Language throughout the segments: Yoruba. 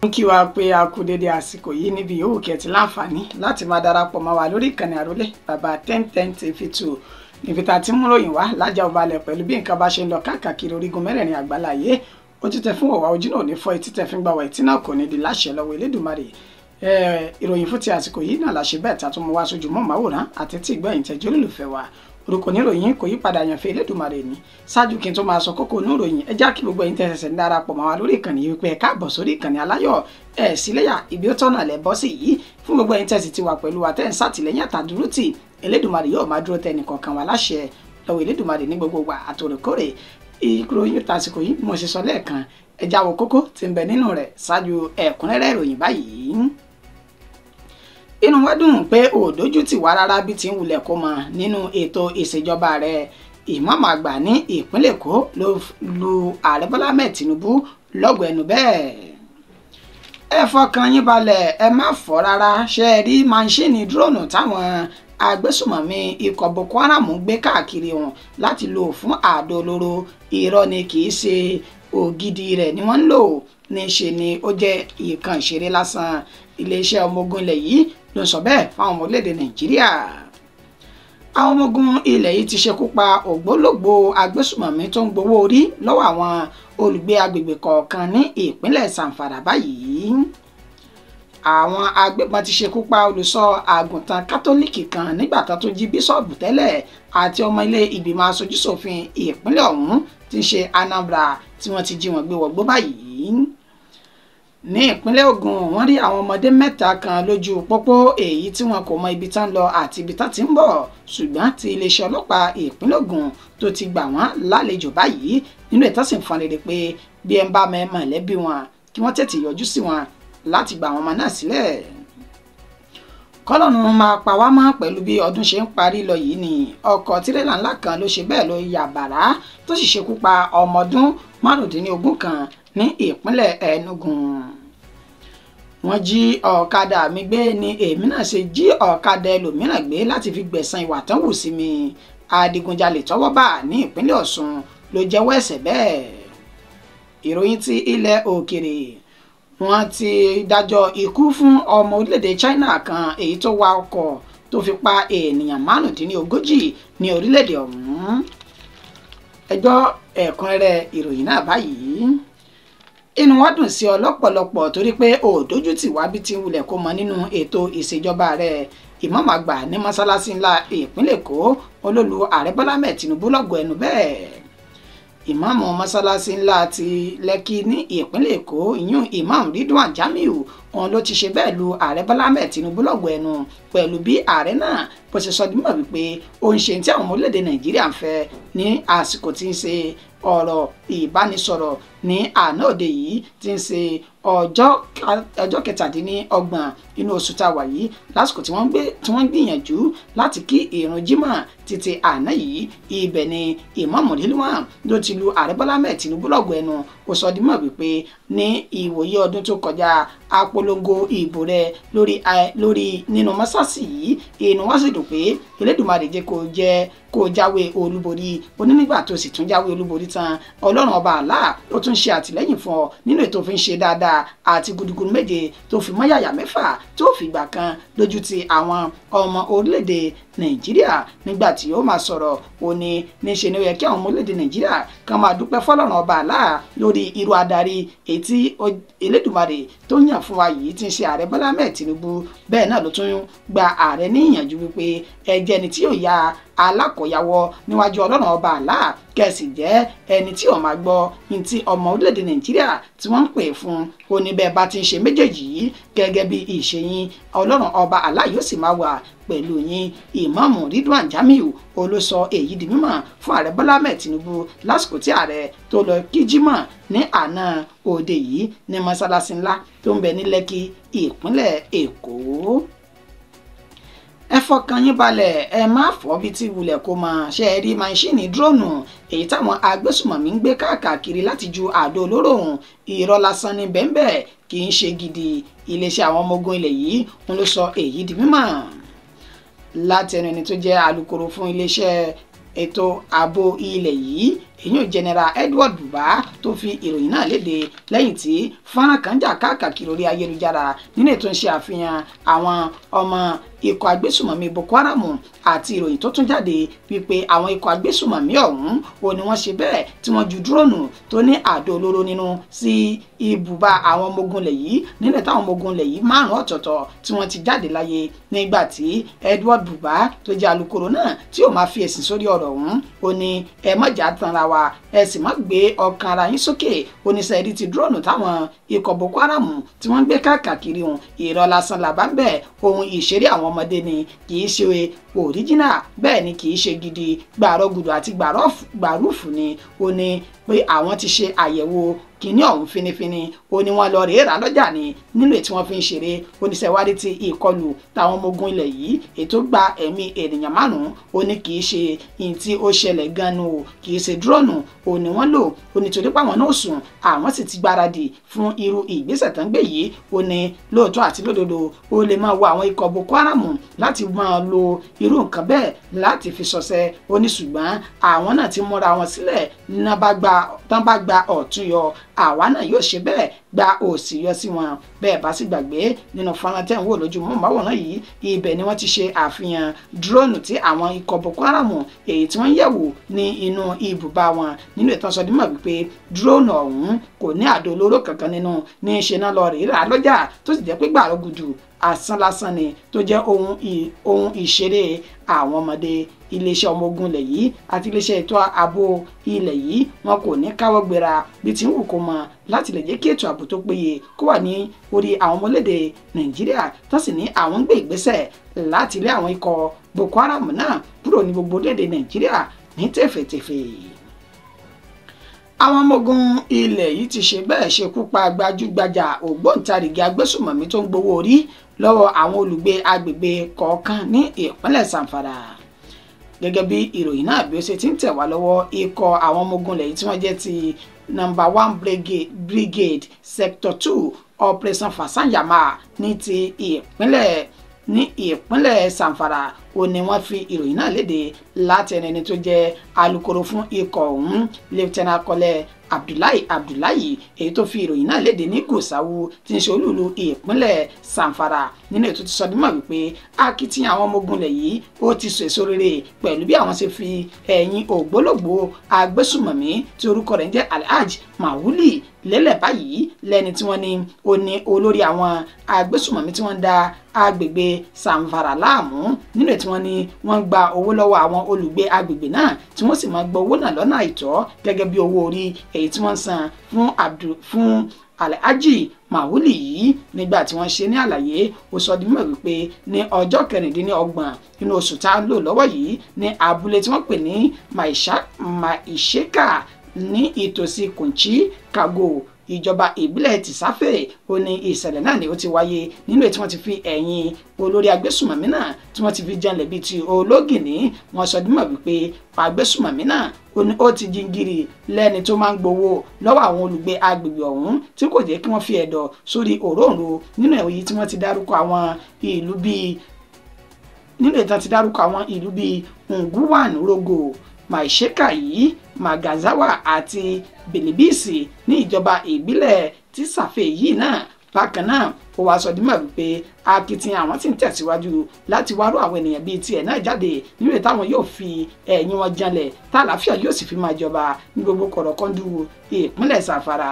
Ń kí wa pé a kú dédé àsìkò yìí níbi yòówù kẹ́ ti láǹfààní láti máa darapọ̀ mọ́ wa lórí ìkànnì Àrólé Bàbá 1010 TV2, níbi tá a ti mú ròyìn wá lájà ọbalẹ̀ pẹ̀lú bí nǹkan bá ṣe ń lọ káàkiri orígun mẹ́rẹ̀ẹ̀rin àgbáláyé. Ojú tẹ fún wọ̀wá, ojú náà ò ní fọ́, etí tẹ fi ń gbà wá, etí náà kò ní di láṣẹ lọ́wọ́ Elédùmarè. Ìròyìn fún ti àsìkò yìí náà la ṣe bẹ́ẹ̀ tá a tún mú wá sójú mọ́ màwòrán àti tí ìgbẹ̀yìn tẹ́jú olólùfẹ́ wa. Orúkọ oníròyìn kò yípadà, àyànfẹ́ Elédùmarè ní. Ṣáájú kí n tó máa sọ kókó oníròyìn, ẹ já kí gbogbo ẹ̀yin tẹ́ ṣẹ̀ṣẹ̀ ń darapọ̀ mọ́ wa lórí ìkànnì yìí wípé ẹ káàbọ̀ sórí ìkànnì aláyọ̀ ẹ síléyà ibi ó tọ́nà lẹ̀ bọ́ sí yìí. Fún gbogbo ẹ̀yin tẹ́ sì ti wà pẹ̀lú wa, tẹ́ ń ṣàtìlẹ́yìn àtàdúró tì, Elédùmarè yóò máa dúró tẹ́ ẹnìkọ̀ọ̀kan wa láṣẹ lọ́wọ́ Elédùmarè ní gbogbo wa àtòrèkórè. Ìròyìn tàsìkò yìí, mo ṣe sọ lẹ́ẹ̀kan, ẹ já wo kókó tí ń bẹ nínú rẹ̀ ṣáájú ẹ̀kúnrẹ́rẹ́ ìròyìn báyìí. Inú wa dùn pé òdójú ti wá rárá bí ti ń wulẹ̀ kó mọ nínú ètò ìṣèjọba rẹ̀. Ìmáàmù àgbà ní ìpínlẹ̀ Èkó ló lu ààrẹ Bọ́lá Ahmed Tinubu lọ́gọ̀ ẹnu bẹ́ẹ̀. Ẹ fọkàn yín balẹ̀, ẹ má fọ́ rárá. Ṣe é rí máńṣíìnì dúróònù táwọn agbésùmọ̀mí ikọ̀ Boko Haram gbé káàkiri wọn láti lò fún àdó olóró? Irọ́ ni, kì í ṣe ògidì rẹ̀ ni wọ́n ń lò, ní ṣe ni ó jẹ́ ìkan ìṣeré lásán. Iléeṣẹ́ ọmọ ogun ilẹ̀ yìí ló ń sọ bẹ́ẹ̀ fáwọn ọmọ orílẹ̀-èdè Nàìjíríà. Àwọn ọmọ ogun ilẹ̀ yìí ti ṣekú pa ògbólógbòó agbésùmọ̀mí tó ń gbowó orí lọ́wọ́ àwọn olùgbé agbègbè kọ̀ọ̀kan ní ìpínlẹ̀ Zamfara báyìí. Àwọn agbébọn ti ṣekú pa olùṣọ́ àgùntàn kátólíìkì kan nígbà tó tún jí bíṣọ̀bù tẹ́lẹ̀ àti ọmọ ilé ìgbìmọ̀ aṣojúṣòfin ìpínlẹ̀ ọ̀hún tí ń ṣe Anambra, tí wọ́n ti jí wọn gbé wọgbó báyìí. Ní ìpínlẹ̀ Ògùn, wọ́n rí àwọn ọmọdé mẹ́ta kan lójú pópó èyí tí wọn kò mọ ibi tán lọ àti ibi tán ti ń bọ̀, ṣùgbọ́n tí iléeṣẹ́ ọlọ́pàá ìpínlẹ̀ Ògùn tó ti gbà wọ́n lálejò báyìí nínú ìtọ́sìn fún rere pé bí ẹ ń bá mọ̀lẹ́bí wọn kí wọ́n tètè yọjú sí wọn láti gba àwọn ọmọ náà sílẹ̀. Kọ́lọ́nù máa pa wá mọ́ pẹ̀lú bí ọdún ṣe ń parí lọ yìí ni ọkọ̀ tirẹ́là ńlá kan ló ṣe bẹ́ẹ̀ ló ya bàrá tó sì ṣekú pa ọmọ ọdún 15 kan ní ìpínlẹ̀ Enugu. Wọ́n jí ọ̀kadà mi gbé ni èmi náà ṣe jí ọ̀kadà ẹlòmíràn gbé láti fi gbẹ̀san ìwà tán wù sí mi. Adigunjalè tọ́wọ́ bà ní ìpínlẹ̀ Ọ̀ṣun ló jẹ́wọ́ ẹ̀ṣẹ̀ bẹ́ẹ̀. Ìròyìn ti ilẹ̀ òkèrè, wọ́n ti dájọ́ ikú fún ọmọ orílẹ̀-èdè China kan èyí tó wa ọkọ̀ tó fi pa ènìyàn 35 ní orílẹ̀-èdè ọ̀hún. Ẹ gbọ́ ẹ̀kúnrẹ́rẹ́ ìròyìn náà báyìí. Inú wa dùn sí ọ lọ́pọ̀lọpọ̀ torí pé òdójú tì wá bí ti wulẹ̀ kó mọ nínú ètò ìṣèjọba rẹ̀. Ìmáàmù àgbà ní mọ́sálásí ńlá ìpínlẹ̀ Èkó olólu ààrẹ Bọ́lá Ahmed Tinubu lọ́gọ̀ ẹnu bẹ́ẹ̀. Ìmáàmù mọ́sálásí ńlá ti Lẹ́kì ní ìpínlẹ̀ Èkó, ìyún Imam Ridwan Jamiu, òun ló ti ṣe bẹ́ẹ̀ lu ààrẹ Bọ́lá Ahmed Tinubu lọ́gọ̀ ẹnu pẹ̀lú bí ààrẹ náà bó ṣe sọ dímọ̀ wípé ó ń ṣe tí àwọn ọmọ orílẹ̀-èdè Nàìjíríà ń fẹ́ ní àsìkò tí ń ṣe ọ̀rọ̀ ìbánisọ̀rọ̀ ní àná òde yìí tí ń ṣe ọjọ́ 27 inú oṣù tá a wà yìí, lásìkò tí wọ́n gbìyànjú láti kí ìrun jímọ̀ títí àná yìí. Ibẹ̀ ni Ìmáàmù Rilwan ló ti lu ààrẹ Bọ́lá Ahmed Tinubu lọ́gọ̀ ẹnu. Ó sọ dímọ̀ wípé ní ìwòye ọdún tó kọjá apolongo ìbò rẹ̀ lórí nínú mọ́sáàsì yìí, inú wá sì dùn pé Elédùmarè jẹ́ kó jáwé olúborí. Onínígbà tó sì tún jáwé olúborí tán, Ọlọ́run ọba àlá ó tún ṣe àtìlẹ́yìn fún ọ nínú ètò fi ń ṣe dáadáa àti gudugudu méje tó fi mọ́ yàyà mẹ́fà tó fìgbà kan lójú ti àwọn ọmọ orílẹ̀-èdè Nàìjíríà. Nígbà tí ó máa sọ̀rọ̀, ó ní níṣe ni ó yẹ kí àwọn ọmọ orílẹ̀-èdè Nàìjíríà kan máa dúpẹ́ fọlọ́run ọba àlá lórí irú adarí ètí Elédùmarè tó yàn fún wa yìí tí ń ṣe ààrẹ Bọ́lá Ahmed Tinubu. Bẹ́ẹ̀ náà ló tún gba ààrẹ ní ìyànjú wípé ẹ jẹ́ ẹni tí yóò ya alákọ̀yàwọ́ níwájú Ọlọ́run ọba àlá, kẹsì jẹ́ ẹni tí ó máa gbọ́ ní ti ọmọ orílẹ̀-èdè Nàìjíríà tí wọ́n ń pè fún. Ó ní bẹ́ẹ̀ bá ti ń ṣe méjèèjì yìí gẹ́gẹ́ bí ìṣe yín, Ọlọ́run ọba àlá yóò sì máa wà pẹ̀lú yín. Ìmáàmù Ridwan Jamiu olóṣọ èyí di mímọ̀ fún ààrẹ Bọ́lá Ahmed Tinubu lásìkò tí ààrẹ tó lọ kí jímọ̀ ní àná òde yìí ní mọ́sálásí ńlá tó ń bẹ ní Lẹ́kì ìpínlẹ̀ Èkó. Ẹ fọkàn yín balẹ̀, ẹ má fọ́ bí ti wulẹ̀ kó mọ̀. Ṣe é rí máṣíìnì dúróònù èyí táwọn agbésùmọ̀mí ń gbé káàkiri láti ju àdó olóró ọ̀hún? Irọ́ lásán ní bẹ́ńbẹ́, kì í ṣe gidi. Iléeṣẹ́ àwọn ọmọ ogun ilẹ̀ yìí ń ló sọ èyí di mímọ̀ látẹnu ẹni tó jẹ́ alukoro fún iléeṣẹ́ ètò ààbò ilẹ̀ yìí èyí General Edward Buba tó fi ìròyìn náà léde lẹ́yìn tí fọ́nrán kan jà káàkiri orí ayélujára nínú ètò ń ṣe àfihàn àwọn ọmọ ikọ̀ agbésùmọ̀mí Boko Haram àti ìròyìn tó tún jáde wípé àwọn ikọ̀ agbésùmọ̀mí ọ̀hún ò ní wọ́n ṣe bẹ́ẹ̀ tí wọ́n ju dúróònù tó ní àdó olóró nínú sí ibùba àwọn ọmọ ogun ilẹ̀ yìí nílẹ̀ táwọn ọmọ ogun ilẹ̀ yìí márùn-ún ọ̀tọ̀ọ̀tọ̀ tí wọ́n ti jáde láyé nígbà tí Edward Buba tó jẹ́ alukoro náà tí ó máa fi èsì sórí ọ̀rọ̀ ọ̀hún. Ó ní ẹ má jà tanra wa, ẹ sì má gbé ọkàn ara yín sókè. Oníṣẹ́ ti dúróònù táwọn ikọ̀ Boko Haram tí wọ́n ń gbé káàkiri hùn irọ́ lásán làbá ń bẹ̀, ohun ìṣeré àwọn ọmọdé ni, kì í ṣe òríjínà, bẹ́ẹ̀ ni kì í ṣe gidi, gbàrọ́gùdù àti gbàrúfù ni. Ó ní pé àwọn ti ṣe àyẹ̀wò kìíní ọ̀hún finifini, ó ní wọ́n lọ rèé rà lọ́jà ni nínú ètí wọ́n fi ń ṣeré. Oníṣẹ́wárí ti ìkọlù táwọn ọmọ ogun ilẹ̀ yìí ètò gba ẹ̀mí ènìyàn márùn-ún, ó ní kì í ṣe ìyìn tí ó ṣẹlẹ̀ gan-an o, kì í ṣe dúróònù ò ní wọ́n lò. Ó ní torí páwọn náà sùn, àwọn sì ti gbáradì fún irú ìgbésẹ̀ tán gbé yìí. Ó ní lóòótọ́ àti lódodo ó lè máa wo àwọn ikọ̀ Boko Haram láti máa lo irú nǹkan bẹ́ẹ̀ láti fi ṣọṣẹ́. Ó ní ṣùgbọ́n àwọn náà ti múra wọn sílẹ̀, tán bá gba ọ̀tún yọ, àwa náà yóò ṣe bẹ́ẹ̀ gba òsì yọ sí wọn. Bẹ́ẹ̀ bá sì gbàgbé nínú fọ́nrán tẹ́ ń wò lójú mọ́máwòrán yìí, ibẹ̀ ni wọ́n ti ṣe àfihàn dúróònù tí àwọn ikọ̀ Boko Haram èyí tí wọ́n ń yẹ̀wò ní inú ibùba wọn. Nínú ìtàn sọdímọ̀ wípé dúróònù ọ̀hún kò ní àdó olóró kankan nínú, ní í ṣe náà lọ rèé rà lọ́jà, tó sì jẹ́ pé gbàrọ́gùdù asán lásán ni tó jẹ́ ohun ìṣeré àwọn ọmọdé. Iléeṣẹ́ ọmọ ogun ilẹ̀ yìí àti iléeṣẹ́ ètò ààbò ilẹ̀ yìí wọn kò ní káwọ́ gbéra bí ti ń wù kó mọ láti lè jẹ́ kí ètò ààbò tó péye kó wà ní orí àwọn ọmọlédè Nàìjíríà, tó sì ní àwọn ń gbé ìgbésẹ̀ láti lé àwọn ikọ̀ Boko Haram náà kúrò ní gbogbo orílẹ̀-èdè Nàìjíríà ní tẹ̀fẹ̀tẹ̀fẹ̀. Àwọn ọmọ ogun ilẹ̀ yìí ti ṣe bẹ́ẹ̀ ṣekú pa gbajúgbajà ògbóǹtarìgì agbésùmọ̀mí tó ń gbowó orí lọ́wọ́ àwọn olùgbé agbègbè kọ̀ọ̀kan ní ìpínlẹ̀ Zamfara. Gẹ́gẹ́ bí ìròyìn náà bí ó ṣe ti ń tẹ̀ wá lọ́wọ́, ikọ̀ àwọn ọmọ ogun ilẹ̀ yìí tí wọ́n jẹ́ ti Number 1 Brigade Sector 2 Operation Fasanyama ní ti ìpínlẹ̀ Zamfara ó ní wọ́n fi ìròyìn náà léde láti ẹni tó jẹ́ alukoro fún ikọ̀ ọ̀hún Lieutenant Colonel Abdullahi Abdullahi èyí tó fi ìròyìn náà léde ní Gusau tí ń ṣe olúùlú ìpínlẹ̀ Zamfara. Nínú ètò ti sọ dímọ̀ wípé akitiyan àwọn ọmọ ogun ilẹ̀ yìí ó ti so èso rere pẹ̀lú bí àwọn ṣe fi ẹ̀yìn ògbólógbòó agbésùmọ̀mí tí orúkọ rẹ̀ ń jẹ́ Alhaji Mawuli lélẹ̀ báyìí lẹ́ni tí wọ́n ní ó ní olórí àwọn agbésùmọ̀mí tí wọ́n ń da agbègbè Zamfara láàmú. Nínú ètò wọn ni wọ́n gba owó lọ́wọ́ àwọn olùgbé agbègbè náà tí wọ́n sì máa gba owó náà lọ́nà àìtọ́ gẹ́gẹ́ bí owó orí èyí tí wọ́n san fún Alhaji Mawuli yìí. Nígbà tí wọ́n ṣe ní àlàyé, ó sọ di mímọ̀ wípé ní ọjọ́ 26 nínú oṣù tá a lò lọ́wọ́ yìí ní abúlé tí wọ́n pè ní Maisheka ní ìtòsí Kunchi Kago ìjọba ìbílẹ̀ Tìsáfè, ó ní ìṣẹ̀lẹ̀ náà ni ó ti wáyé nínú ètí wọ́n ti fi ẹ̀yìn olórí agbésùmọ̀mí náà tí wọ́n ti fi janlẹ̀ bíi ti ológìní. Wọ́n sọ dímọ̀ wípé agbésùmọ̀mí náà ó ti jingiri lẹ́ni tó máa ń gbowó lọ́wọ́ àwọn olùgbé agbègbè ọ̀hún tí kò jẹ́ kí wọ́n fi ẹ̀dọ̀ sórí òróǹro. Nínú èyí tí wọ́n ti dárúkọ àwọn ìlú bíi nínú ìtàn ti dárúkọ àwọn ìlú bíi Unguwan Rogo, Maisheka yìí, Magazawa àti Bilibisi ní ìjọba ìbílẹ̀ Tìsáfè yìí náà. Bákan náà ó wàá sọ dímọ̀ wípé akitiyan àwọn tí ń tẹ̀síwájú láti wárò àwọn ènìyàn bíi tiẹ̀ náà jáde nínú ìtàwọn yóò fi ẹ̀yìn wọn janlẹ̀ tàlàáfíà yóò sì fi máa jọba ní gbogbo kọ̀rọ̀kọ́ndù ìpínlẹ̀ Zamfara.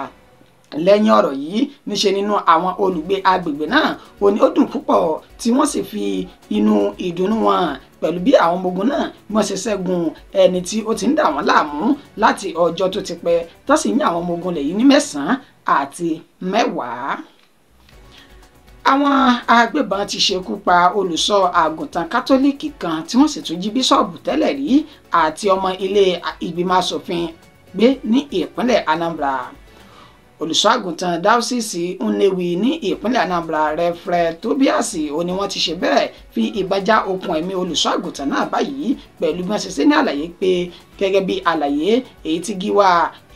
Lẹ́yìn ọ̀rọ̀ yìí níṣe nínú àwọn olùgbé agbègbè náà ó ní ó dùn púpọ̀ tí wọ́n sì fi inú ìdùnnú wọn hàn pẹ̀lú bí àwọn ọmọ ogun náà bí wọ́n ṣe ṣẹ́gun ẹni tí ó ti ń dà wọ́n láàmú láti ọjọ́ tó ti pẹ́, tó sì ní àwọn ọmọ ogun lẹ́yìn ní 9 àti 10. Àwọn agbébọn ti ṣekú pa olùṣọ́ àgùntàn kátólíìkì kan tí wọ́n sì tún jí bíṣọ̀bù tẹ́lẹ̀ rí àti ọmọ ilé ìgbìmọ̀ asòfin gbé ní ìpínlẹ̀ Anambra. Olùṣọ́ àgùntàn dáúsìsì Nnewi ní ìpínlẹ̀ Anambra Rẹ́frẹ́ Tobias ó ní wọ́n ti ṣe bẹ́ẹ̀ fi ìbọn já okùn ẹ̀mí olùṣọ́ àgùntàn náà báyìí pẹ̀lú bí wọ́n ṣe ṣe ní àlàyé pé gẹ́gẹ́ bí àlàyé èyí tí gíwá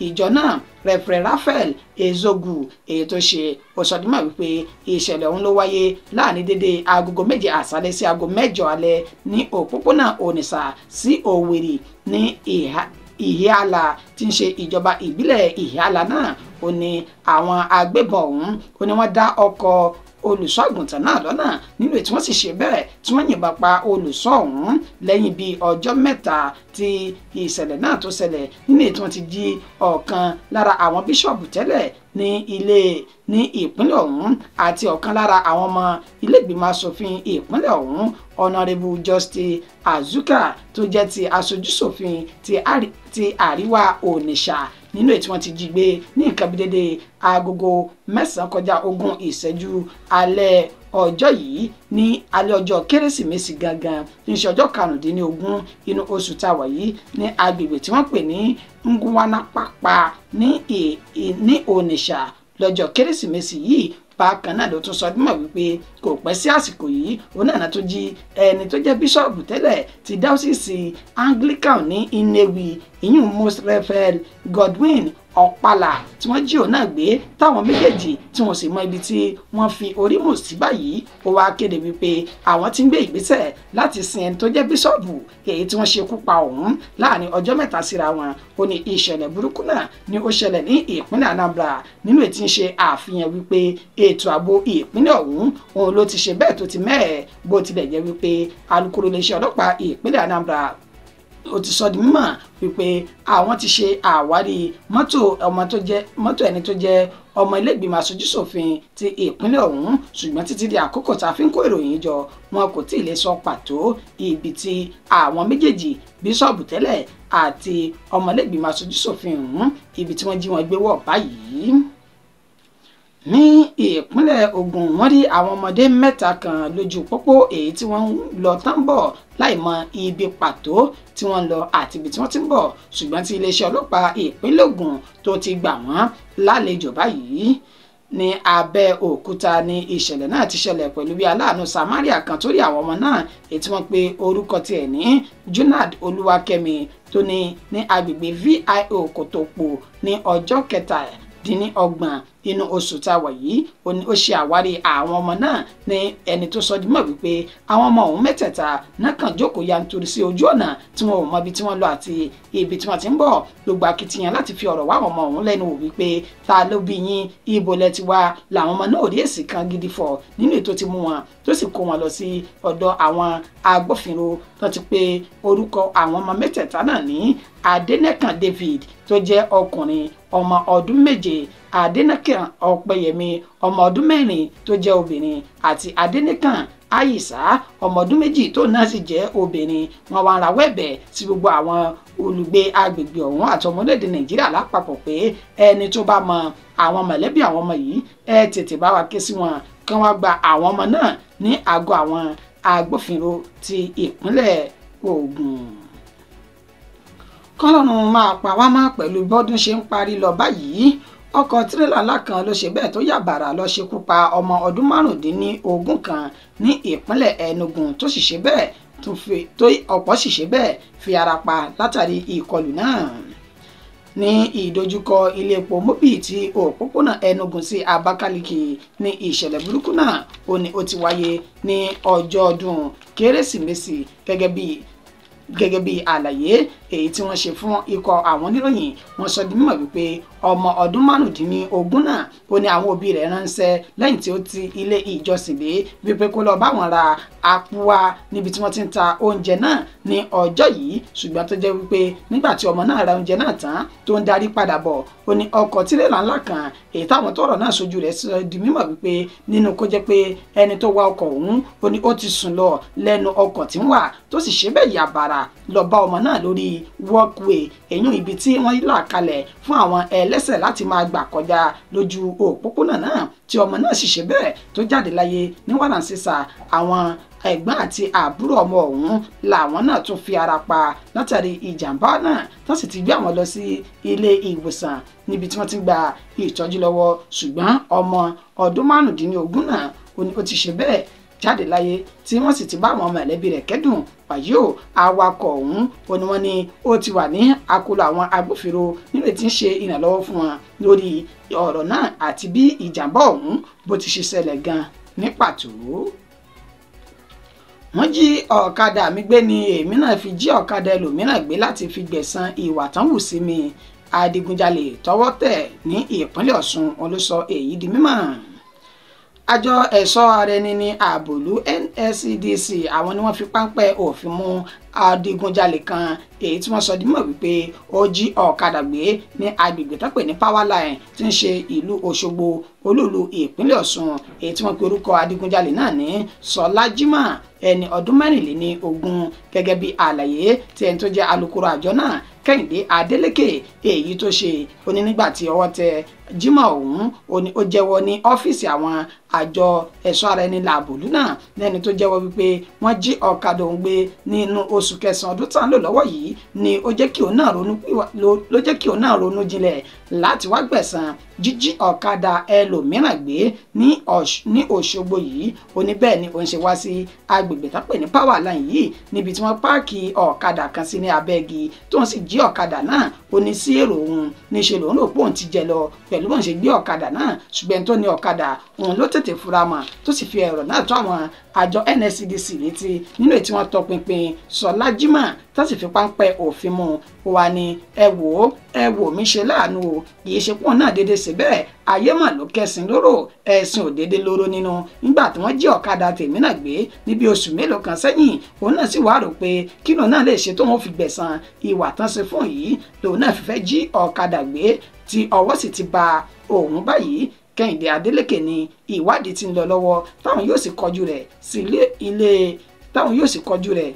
ìjọ náà Rẹ́frẹ́ Raphael Ezogu èyí tó ṣe ó sọ dímọ̀ wípé ìṣẹ̀lẹ̀ ọ̀hún ló wáyé láàrin dédé agogo 7 àṣálẹ́ sí aago 8 alẹ́ ní òpópónà Onitsha sí Owerri ní ìhà Ihiala tí ń ṣe ìjọba ìbílẹ̀ Ihiala náà. Ó ní àwọn agbébọn ọ̀hún ó ní wọ́n dá ọkọ̀ olùṣọ́ àgùntàn náà lọ́nà nínú ètí wọ́n sì ṣe bẹ́ẹ̀ tí wọ́n yìnbọn pa olùṣọ́ ọ̀hún lẹ́yìn bíi ọjọ́ mẹ́ta tí ìṣẹ̀lẹ̀ náà tó ṣẹlẹ̀ nínú ètí wọ́n ti jí ọ̀kan lára àwọn bíṣọ̀bù tẹ́lẹ̀ ní ilé ní ìpínlẹ̀ ọ̀hún àti ọ̀kan lára àwọn ọmọ ilégbìmọ̀ asòfin ìpínlẹ̀ ọ̀hún Honorable Justice Azuka tó jẹ́ ti aṣojúṣòfin ti àríwá Onitsha nínú ètí wọ́n ti jí gbé ní nǹkan bí dédé agogo 8:20 alẹ́ ọjọ́ yìí ní alẹ́ ọjọ́ kérésìmesì gangan ní ṣe ọjọ́ 15 inú oṣù táwa yìí ní agbègbè tí wọ́n pè ní Ngwanapapa ní Onitsha lọ́jọ́ kérésìmesì yìí. Bákan náà ló tún sọ dímọ̀ wípé kò pẹ́ sí àsìkò yìí òun náà tó jí ẹni tó jẹ́ bíṣọ̀bù tẹ́lẹ̀ ti dáúsìsì Anglican ní Nnewi ìyún Most Reverend Godwin Ọ̀pàlà tí wọ́n jí òun náà gbé táwọn méjèèjì tí wọ́n sì mọ ibi tí wọ́n fi orí mù sí báyìí. Ó wáá kéde wípé àwọn tí ń gbé ìgbésẹ̀ láti sin ẹni tó jẹ́ bíṣọ̀bù èyí tí wọ́n ṣekú pa òun láàrin ọjọ́ mẹ́ta síra wọn. Ó ní ìṣẹ̀lẹ̀ burúkú náà ni ó ṣẹlẹ̀ ní ìpínlẹ̀ Anambra nínú ètí ń ṣe àfihàn wípé ètò ààbò ìpínlẹ̀ ọ̀hún òun ló ti ṣe bẹ́ẹ̀ tó ti mẹ́ẹ̀ bó tilẹ̀ jẹ́ wípé alukoro iléeṣẹ́ ọlọ́pàá ìpínlẹ̀ Anambra ó ti sọ di mímọ̀ wípé àwọn ti ṣe àwárí mọ́tò ẹni tó jẹ́ ọmọ ilégbìmọ̀ aṣojúṣòfin ti ìpínlẹ̀ ọ̀hún ṣùgbọ́n títí di àkókò tá a fi ń kó ìròyìn jọ wọn kò tí ì lè sọ pàtó ibi tí àwọn méjèèjì bíṣọ̀bù tẹ́lẹ̀ àti ọmọ ilégbìmọ̀ aṣojúṣòfin ọ̀hún ibi tí wọ́n jí wọn gbé wọ̀ báyìí. Ní ìpínlẹ̀ Ògùn wọ́n rí àwọn ọmọdé mẹ́ta kan lójú pópó èyí tí wọ́n ń lọ tán bọ̀ láì mọ ibi pàtó tí wọ́n ń lọ àti ibi tí wọ́n ti ń bọ̀ ṣùgbọ́n tí iléeṣẹ́ ọlọ́pàá ìpínlẹ̀ Ògùn tó ti gbà wọ́n lálejò báyìí. Ní Abẹ́òkúta ni ìṣẹ̀lẹ̀ náà ti ṣẹlẹ̀ pẹ̀lú bí aláàánú Samaria kan tó rí àwọn ọmọ náà èyí tí wọ́n pe orúkọ tiẹ̀ ní Junad Olúwakẹ́mi tó ní ní agbègbè VIO Kòtòpò ní ọjọ́ 27 inú oṣù tá a wà yìí. Ó ṣe àwárí àwọn ọmọ náà ní ẹni tó sọ di mọ̀ wípé àwọn ọmọ ọ̀hún mẹ́tẹ̀ẹ̀ta náà kàn jókòó yanturu sí ojú ọ̀nà tí wọn ò mọ ibi tí wọ́n lọ àti ibi tí wọ́n ti ń bọ̀. Gbogbo akitiyan láti fi ọ̀rọ̀ wá àwọn ọmọ ọ̀hún lẹ́nu wò wípé ta ló bí yín, ibo lẹ ti wá, làwọn ọmọ náà ò rí èsì kan gidi fọ̀ nínú ètò tí mú wọn tó sì kó wọn lọ sí ọ̀dọ̀ àwọn agbófinró tó ti pé orúkọ àwọn ọmọ mẹ́tẹ̀ẹ̀ta náà ní Adénẹ́kàn David tó jẹ́ ọkùnrin ọmọ ọdún 7, Adénẹ́kàn Ọpẹ́yẹmí ọmọ ọdún 4 tó jẹ́ obìnrin àti Adénẹ́kàn Àyìsá ọmọ ọdún 2 tó náà sì jẹ́ obìnrin. Wọ́n wá rawọ́ ẹ̀bẹ̀ sí gbogbo àwọn olùgbé agbègbè ọ̀hún àti ọmọlédè Nàìjíríà lápapọ̀ pé ẹni tó bá mọ àwọn mọ̀lẹ́bí àwọn ọmọ yìí ẹ tètè bá wa ké sí wọn kí wọ́n gba àwọn ọmọ náà ní àgọ́ àwọn agbófinró ti ìpínlẹ̀ Ògùn. Kọ́lọ́run máa pa wá mọ́ pẹ̀lú bọ́dún ṣe ń parí lọ báyìí. Ọkọ̀ tírélà ńlá kan ló ṣe bẹ́ẹ̀ tó yà bàrà lọ ṣekú pa ọmọ ọdún 15 kan ní ìpínlẹ̀ Enugu tó sì ṣe bẹ́ẹ̀ tó ọ̀pọ̀ sì ṣe bẹ́ẹ̀ fi ara pa látàrí ìkọlù náà. Ní ìdojúkọ ilé epo Mobi ti òpópónà Enugu sí Abakaliki ní ìṣẹ̀lẹ̀ burúkú náà ó ní ó ti wáyé ní ọjọ́ ọdún kérésìmesì gẹ́gẹ́ bí àlàyé èyí tí wọ́n ṣe fún ikọ̀ àwọn oníròyìn. Wọ́n sọ di mímọ̀ wípé ọmọ ọdún 15 náà ó ní àwọn òbí rẹ̀ ránṣẹ́ lẹ́yìn tí ó ti ilé ìjọsìn dé wípé kó lọ bá wọn ra àpòwá níbi tí wọ́n ti ń ta oúnjẹ náà ní ọjọ́ yìí ṣùgbọ́n tó jẹ́ wípé nígbà tí ọmọ náà ra oúnjẹ náà tán tó ń darí padà bọ̀ ó ní ọkọ̀ tírélà ńlá kan èyí táwọn tọ́rọ̀ náà ṣojú rẹ̀ sọ di mímọ̀ wípé nínú kó jẹ́ pé ẹni tó wa ọkọ̀ ọ̀hún ó ní ó ti sùn lọ lẹ́nu ọkọ̀ tí ń wà tó sì ṣe bẹ́ẹ̀ yà bàrà lọ bá ọmọ náà lórí walkway èyún ibi tí wọ́n là kalẹ̀ fún àwọn ẹlẹ́sẹ̀ láti máa gbà kọjá lójú òpópónà náà tí ọmọ náà sì ṣe bẹ́ẹ̀ tó jáde láyé ní wàràǹsísà. Àwọn ẹ̀gbọ́n àti àbúrò ọmọ ọ̀hún làwọn náà tún fi ara pa látàrí ìjàmbá náà tó sì ti gbé àwọn lọ sí ilé ìwòsàn níbi tí wọ́n ti gba ìtọ́jú lọ́wọ́ ṣùgbọ́n ọmọ ọdún 15 náà ó ti ṣe bẹ́ẹ̀ jáde láyé tí wọ́n sì ti bá àwọn mọ̀lẹ́bí rẹ̀ kẹ́dùn. Wàyí o, awakọ̀ ọ̀hún ó ní wọ́n ní ó ti wà ní akóló àwọn agbófinró nínú tí ń ṣe ìrànlọ́wọ́ fún wọn lórí ọ̀rọ̀ náà àti bí ìjàmbá ọ̀hún bó ti ṣe ṣẹlẹ̀ gan ní pàtó. Wọ́n jí ọ̀kadà mi gbé ni èmi náà fi jí ọ̀kadà ẹlòmíràn gbé láti fi gbẹ̀san ìwà tán wù sí mi. Adigunjalè tọ́wọ́ tẹ̀ ní ìpínlẹ̀ Ọ̀ṣun òun ló sọ èyí di mímọ̀. Àjọ ẹ̀ṣọ́ ara ẹni ní ààbòlú NSCDC àwọn ni wọ́n fi páńpẹ́ òfin mú adigunjalè kan èyí tí wọ́n sọ di mímọ̀ wípé ó jí ọ̀kadà gbé ní agbègbè tó pè ní Powerline tí ń ṣe ìlú Òṣogbo olúùlú ìpínlẹ̀ Ọ̀ṣun èyí tí wọ́n pe orúkọ adigunjalè náà ní Sọlá Jimoh ẹni ọdún 24 gẹ́gẹ́ bí àlàyé tí ẹni tó jẹ́ alukoro àjọ náà Kẹ́hìndé Adélékè èyí tó ṣe ó ní nígbà tí ọwọ́ tẹ Jimoh ọ̀hún ó ní ó jẹ́wọ́ ní ọ́fíìsì àwọn àjọ ẹ̀ṣọ́ ara ẹni làbòlú náà lẹ́ni tó jẹ́wọ́ wípé wọ́n jí ọ̀kadà òun gbé nínú oṣù kẹsàn-án ọdún tá à ń lò lọ́wọ́ yìí ni ó jẹ́ kí òun náà ronú jinlẹ̀ láti wá gbẹ̀san jíjí ọ̀kadà ẹlòmíràn gbé ní Òṣogbo yìí. Ó ní bẹ́ẹ̀ ni òun ṣe wá sí agbègbè tó pè ní Powerline yìí níbi tí wọ́n páàkì ọ̀kadà kan sí ní abẹ́gi tó ń sì jí ọ̀kadà náà. Ó ní sí èrò òun níṣe lòun rò pé òun ti jẹ lọ pẹ̀lú bóun ṣe gbé ọ̀kadà náà, ṣùgbọ́n tó ní ọ̀kadà òun ló tètè fura mọ́ tó sì fi ẹ̀rọ náà tó àwọn àjọ NSCDC létí nínú ètí wọn tọpinpin Sọlá Jimoh tó sì fi páńpẹ́ òfin mú. Wà ní ẹ wò ó, ẹ wò mí ṣe láàánú o, kì í ṣe pọ̀ náà déédéé ṣe bẹ́ẹ̀, ayé mà ló kẹsìn lóró, ẹ̀sìn ò déédéé lóró nínú. Nígbà tí wọ́n jí ọ̀kadà tèmi náà gbé níbi oṣù mélòó kan sẹ́yìn, òun náà sì wá rò pé kí lòun náà lè ṣe tóun fi gbẹ̀san ìwà tán ṣe fún yìí, lòun náà fi fẹ́ jí ọ̀kadà gbé tí ọwọ́ sì ti ba òun báyìí. Kẹ́hìndé Adélékè ní ìwádìí tí ń lọ lọ́wọ́ táwọn yóò sì kọjú rẹ̀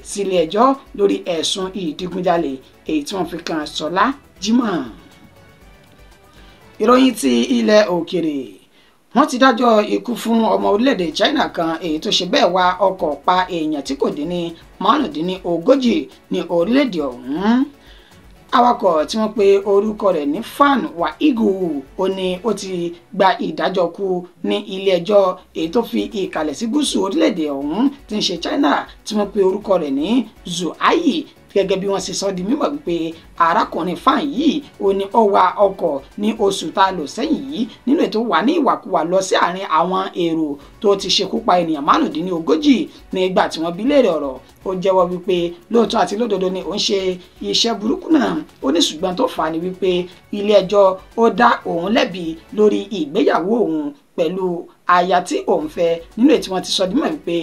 sí ilé ẹjọ́ lórí ẹ̀sùn ìdígunjalè èyí tí wọ́n fi kan Sọlá Jimoh. Ìròyìn ti ilẹ̀ òkèrè. Wọ́n ti dájọ́ ikú fún ọmọ orílẹ̀-èdè China kan èyí tó ṣe bẹ́ẹ̀ wa ọkọ̀ pa èèyàn tí kò dín ní 35 ní orílẹ̀-èdè ọ̀hún. Awakọ̀ tí wọ́n pe orúkọ rẹ̀ ní Fan Waigu ó ní ó ti gba ìdájọ́ kú ní ilé ẹjọ́ èyí tó fi ìkàlẹ̀ sí gúúsù orílẹ̀-èdè ọ̀hún tí ń ṣe China tí wọ́n pe orúkọ rẹ̀ ní Zhuhai. Gẹ́gẹ́ bí wọ́n ṣe sọ di mímọ̀ wípé arákùnrin Fan yìí ó ní ó wa ọkọ̀ ní oṣù tá a lò sẹ́yìn yìí nínú ètò wà ní ìwàkuwà lọ sí àárín àwọn èrò tó ti ṣekú pa ènìyàn 35 nígbà tí wọ́n bi léèrè ọ̀rọ̀. Ó jẹ́wọ́ wípé lóòótọ́ àti lódodo ni òun ṣe iṣẹ́ burúkú náà. Ó ní ṣùgbọ́n tó fà á ni wípé ilé ẹjọ́ ó dá òun lẹ́bi lórí ìgbéyàwó òun pẹ̀lú aya tí òun fẹ́ nínú ètí wọ́n ti sọ dímọ̀ wípé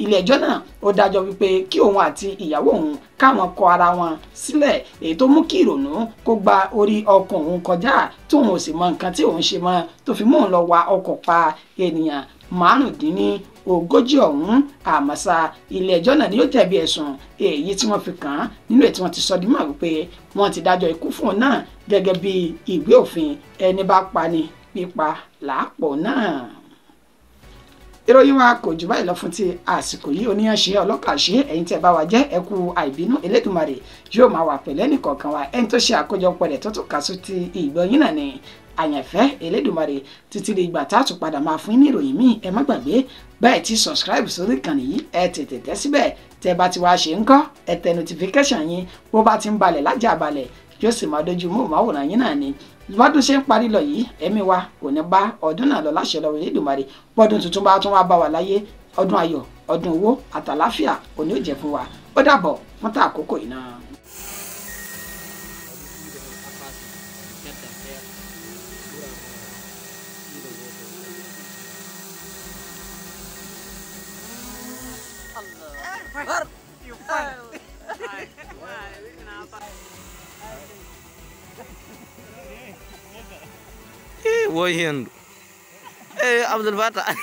ilé ẹjọ́ náà ó dájọ́ wípé kí òun àti ìyàwó òun káwọn kọ ara wọn sílẹ̀, èyí tó mú kí ìrònú kó gba orí ọkàn òun kọjá tí òun ò sì mọ nǹkan tí òun ṣe mọ́ tó fi mú òun lọ wa ọkọ̀ pa ènìyàn 35 ọ̀hún. Àmọ́sá ilé ẹjọ́ náà ni yóò jẹ̀bi ẹ̀sùn èyí tí wọ́n fi kàn án nínú ètí wọ́n ti sọ dímọ̀ wípé wọ́n ti dájọ́ ikú fún òun náà gẹ́gẹ́ bí ìwé òfin ẹni bá pa ni pípa làápọ̀ náà. Ìròyìn wa kò jù báyìí lọ fún ti àsìkò yìí. Oníyanṣe ọlọ́kà ṣe ẹ̀yin tí ẹ bá wa jẹ́ ẹ kú àìbínú, Elédùmarè yóò máa wà pẹ̀lẹ́ nìkọ̀ọ̀kan wa. Ẹni tó ṣe àkójọpọ̀ rẹ̀ tó tún kà sí ti ìgbọ́yìn náà ni Àyànfẹ́ Elédùmarè. Títí di ìgbà tá a tún padà máa fún ní ìròyìn míì, ẹ má gbàgbé bẹ́ẹ̀ ti subscribe sórí ìkànnì yìí, ẹ tètè tẹ́ síbẹ̀. Tẹ́ bá ti wá ṣe ń kọ́ ẹ tẹ notification yín, bó bá ti ń balẹ̀ lájà balẹ̀ yóò sì máa dojú móhùnmáwòrán yín náà ni. Bọ́dún ṣe ń parí lọ yìí, ẹ̀mí wa kò ní bá ọdún náà lọ láṣẹ lọ́wọ́ Elédùmarè. Bọ́dún tuntun bá tún wá bá wa láyé, ọdún ayọ̀, ọdún owó àtàláfíà òní ò jẹ́ fún wa. Ó dàbọ̀ fún tá àkókò yìí náà. Wo hendu. Abdul Fatah.